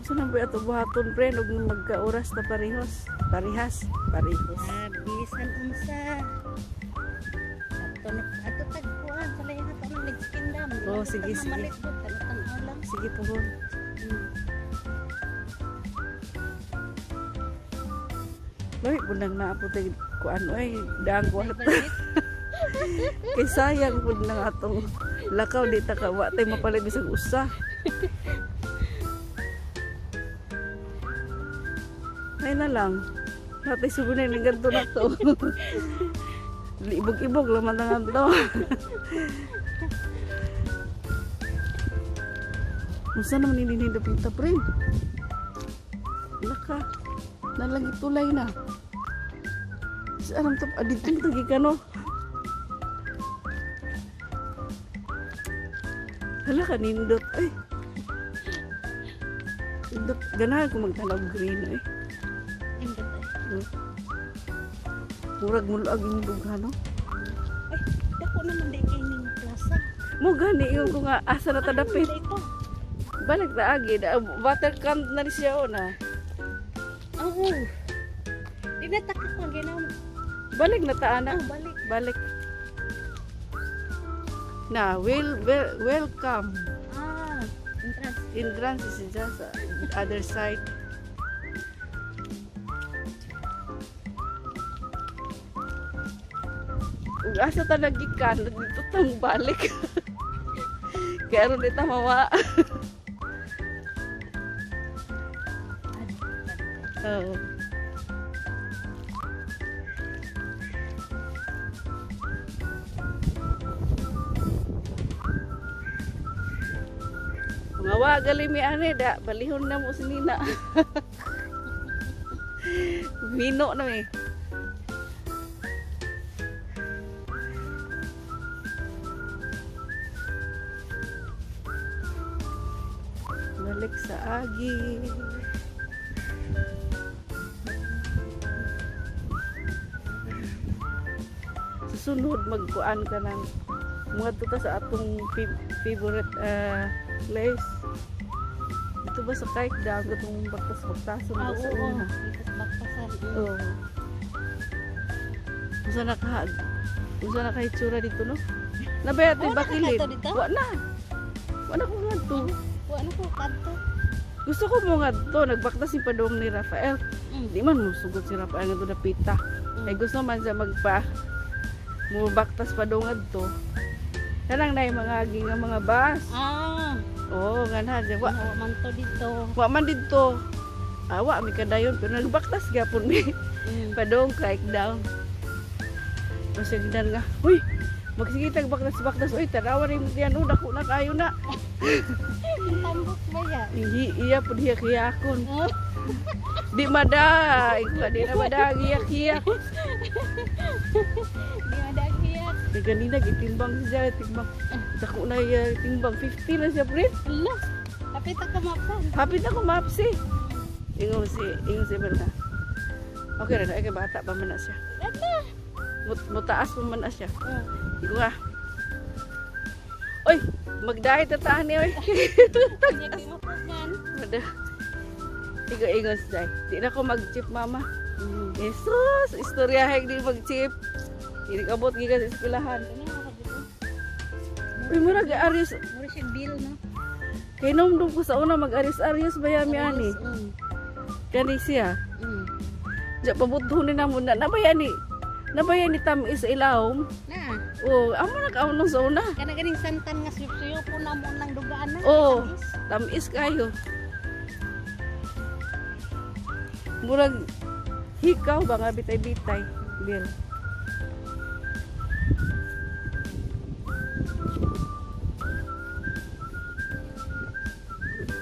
So na ba ato buhaton, friend, ug magka-oras na parehos. Parehas, parehos. Ah, bisan unsa. Ato na ato tagkuan sa layan ato ng Lids Kingdom. Oh, sige, sige. Malit ko tan-tan lang. Sige pohon. Lami po nang naapot ay kuan oy, daang May kuan. budget. Kay sayang pud nang atong lakaw di ta ka wa tay mapalit bisag usa. Ay na lang. Natay sugunin ng ganto na to. Ibog-ibog lang man ang to. Unsa naman ini ni dapita, pre? Laka. Nalang itulay na. Sa anong to? Ah, dito na tagi ka, no? Hala ka, nindot. Ay. Nindot. Ganahan ko magtanaw green, ay. Indot ay. Murag muluag yung dughan, no? Ay, dako naman di kay ning plaza. Mo gani, yung ko nga, asa na ta Ano dapit. man di ito? Balik ta agi. Water camp na ni siya, oh, na. Oo. Di na ta ka ginaw. Balik na ta, ana. Oh, balik. Balik. Na, welcome. Ah, entrance. Entrance is just other side. Ug asa ta nagikan dito tang balik. Kaya aron di ta mawa. Oo. Mga wa gali mi ane da balihon na mo si Nina. Mino na mi. Balik sa agi. Susunod magkuan ka ng mga tuta sa atong favorite place. Dito ba sa kahit daan katong baktas-baktason Ah, ba sa oo. una? Dito sa baktasan. Oo. Unsa na ka unsa na ka itsura dito, no? Nabaya Oh, ito bakilid. nakakadto dito? Wa na. Wa na ko ngadto. Wa ano ko kadto. Gusto ko mo ngadto, nagbaktas yung padong ni Rafael. Di man mo sugot si Rafael ngadto dapita. Ay gusto man siya magpa mo baktas pa dong ngadto. Kanang nay mga agi nga mga bus. Ah, Oo, nga na wa wa man to dito. wa man didto. Awa mi kadayon pero nagbaktas gyapon mi. Padong crack down. Masigdan nga. Uy, magsige tag baktas baktas. Uy, tanawa rin mo diyan. Oh, dako na kayo na. Tambok ba ya? Ihi, iya pud hiyak hiyakon. Oh, Di mada, ikaw di na mada hiyak hiyak. di madagiyak. Kay ganina gitimbang siya, timbang. Dako na iya timbang 50 na siya, pre. Ala. Kapit ka mapsan. Hapit ako mapsi. Ingon si Berna. Okay ra na, ay kay bata pa man na siya. Ala. Mutaas pa man na siya. Oh. Igo nga. Oy, magdahit na taan ni oy. Kanya di mapugan. Mada. Igo ingon siya. Di na ko mag-chip, mama. Jesus, istoryahe di mag-chip. Hindi kabot gikan sa eskwelahan. Ano nga dito? Uy, murag aris. Mura siya bill no. Kay nomdum ko sa una mag-aris-aris ba yami ani. Kani siya. Diya pabuto ni namo na nabayani. Nabayani tamis sa ilawom. Na. Oh, amo na ka nung sa una. Kana ganing santan nga suyop po na mo nang dugaan na. Oo. Tamis. Tamis kayo. Murag hikaw ba nga bitay-bitay, Bill.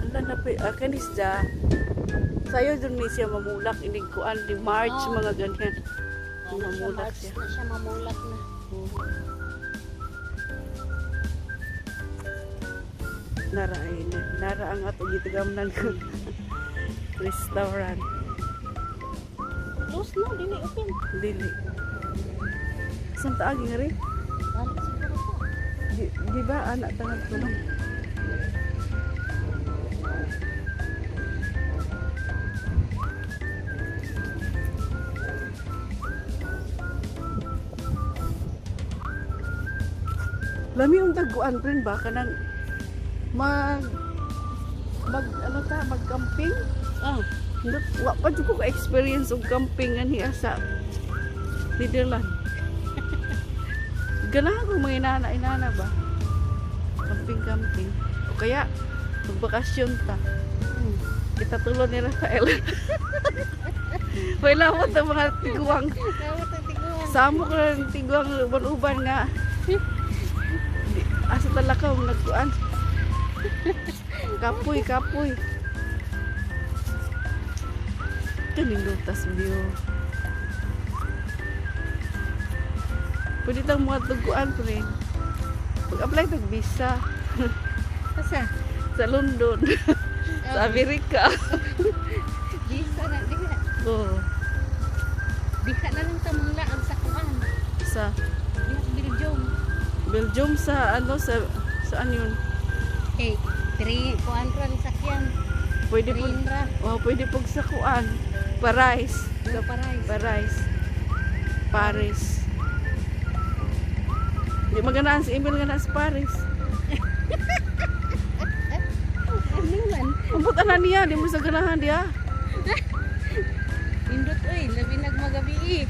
Ala na pa, ah, kanis da. Sayo dun ni siya mamulak inig kuan di March Oo. mga ganyan. Wala siya, Mamulak March siya. na siya mamulak na. Nara ay na. Nara ang ato gitigamnan ko. Restaurant. Close no, dili open. Dili. Saan taagi nga rin? Balik siguro ko. Di ba anak tangad ko no? Lami yung taguan, friend, ba? Kanang mag mag ano ta, mag-camping. Oh, Wa pa jud ko ka-experience og camping ani sa Netherlands. Ganahan ko mga inana, inana ba? Camping, camping. O kaya, magbakasyon ta. Kita tulon ni Rafael. Wala mo ta mga tiguang. Tawag ang tiguan. Samo ko ng tiguang uban-uban nga. Asa talakaw nagkuan. Kapoy, kapoy. Kanindutas view. Pwede tang mga tuguan, pre. Pag-apply tag visa Asa? sa London, sa Amerika. Bisa na diha. Oo. Diha na lang ta manglaag sa kuan. Sa Diha sa Belgium. Belgium, sa ano, sa saan yun? Kay tri kuan ra ni sakyan. Pwede po, Train ra. oh, pwede pag sa kuan. Paris. Sa Paris. Paris. Paris. Di maganaan si Emil nga sa Paris. Ano man? Ambot ana niya, di mo sa ganahan diya. Indot oy, labi nagmagabi eh.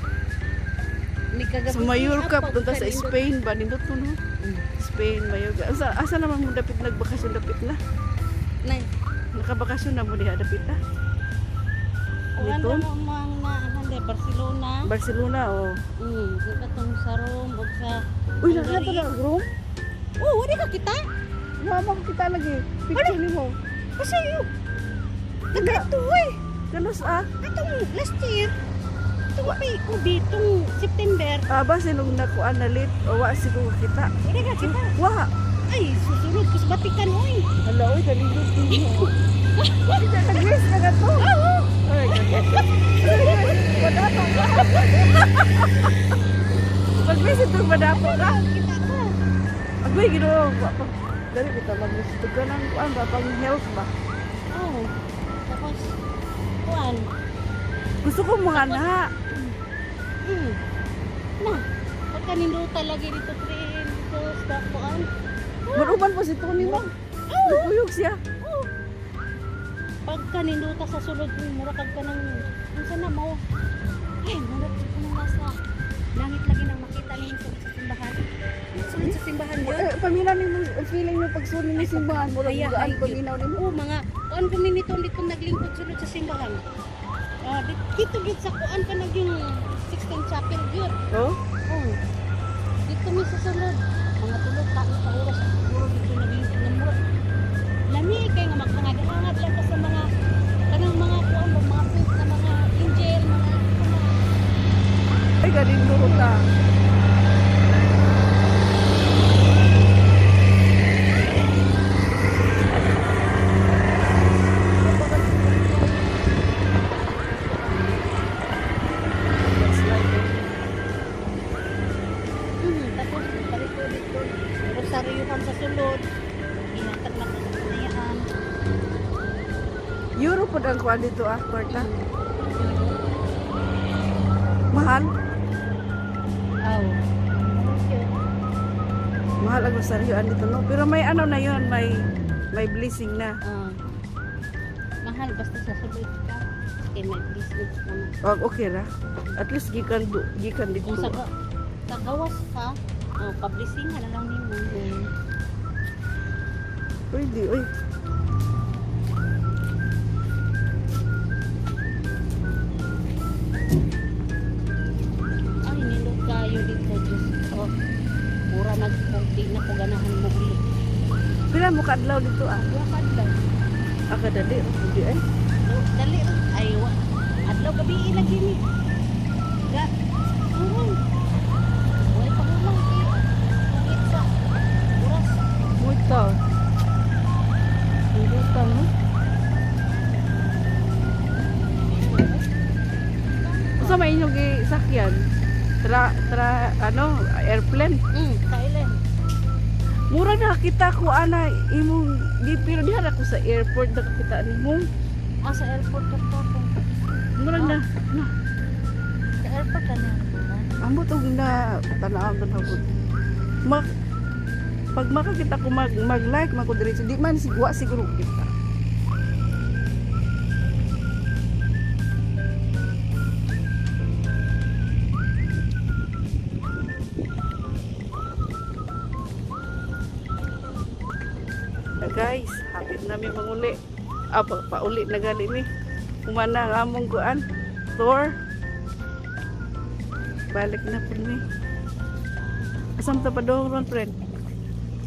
Ni kagabi. Sa Mallorca, punta sa Spain ba nindot ko no? Spain, Mallorca. Asa naman mo dapit nagbakasyon dapit na? Nay, Nakabakasyon na mo diha dapit na. kuan Nito? ra mo mang na ano de Barcelona. Barcelona oh. Sa katong sa Rome ug sa Uy, nakita na ang room. Oh, wala ka kita? Mama ko kita lagi. Picture nimo. Kasi yo. Nagkato oy. Kanos ah? Atong last year. Itong pi ubi itong September. Aba sinong nakuan na late o wa siguro kita. Wala ka kita. Wa. Ay, susunod ko sa Vatican oy. Hala oy, kalindot nimo. Kita nag-miss na ka to. Ay, Madapo ka. Mag-miss itong madapo ka. Kita ka. Agoy, ginoo. Wa pa. Dali kita mag-miss ito ka ng kuan ba, pang health ba. Oh. Tapos kuan. Gusto ko mga na. Na. Pagka ninduta lagi dito train dito sa kuan. Maruban po si Tony mo. Naguyog siya. Oh. Pagka ninduta sa sulod mura kag kanang unsa na mo. Ay, mura kag kanang nasa langit lagi nang makita ninyo sa simbahan. Sulod sa simbahan yun. Eh, paminaw nimo, feeling mo pag sunod ni simbahan mo, Ay, gaan ay, paminaw nimo. Oo, mga kuan kami nito dito naglingkod sulod sa simbahan. Ah, dito gyud sa kuan pa naging 16 Chapel gyud. Oh? Oh. Dito mi sa sulod. Mga tulog ka sa oras siguro dito naglingkod ng mura. Lami kay nga maghangad-hangad lang ka sa mga kanang mga kuan ba, mga print na mga angel, mga mga Ay, ganito ta. Tapos palito dito. Rosaryuhan sa sulod. Gihatag na ko sa kanayaan. Euro po ang kuan dito ah, kwarta. Mahal. Aw. Mahal ang rosaryoan dito no. Pero may ano na yon, may blessing na. Ah. Mahal basta sa sulod ka. Kay may business naman. Oh, okay ra. At least gikan gikan dito. Kung sa, sa gawas ka, oh, pablisingan na lang nimo. Pwede, uy. Ay, nindot kayo dito, Diyos ko. Mura nagkunti na ko ganahan mo uli. Pila mo kadlaw dito ah. Duha ka adlaw. Ah, kadali. Oh, pwede ay. Do, dali ra. Ay, wa. Adlaw gabi lagi ni. Ga. Turun. Way pagulang kay. Kungit sa oras. Muta. Muta no. Unsa may inyong gisakyan? Tra tra ano, airplane. Kailan? Mura na kita ko ana imong di pero diha ra ko sa airport nakakita nimo. Ah, sa airport to to. Mura na na Sa airport na. ambot og na tan-aw tan-aw. Ma Pag makakita ko mag-like, mag ko diretso, di man sigwa siguro kita. Na guys, hapit nami manguli. Ah, pauli na gali ni. Humana ang among kuan. Tour. Balik na po ni. Asam ta pa dong ron, friend?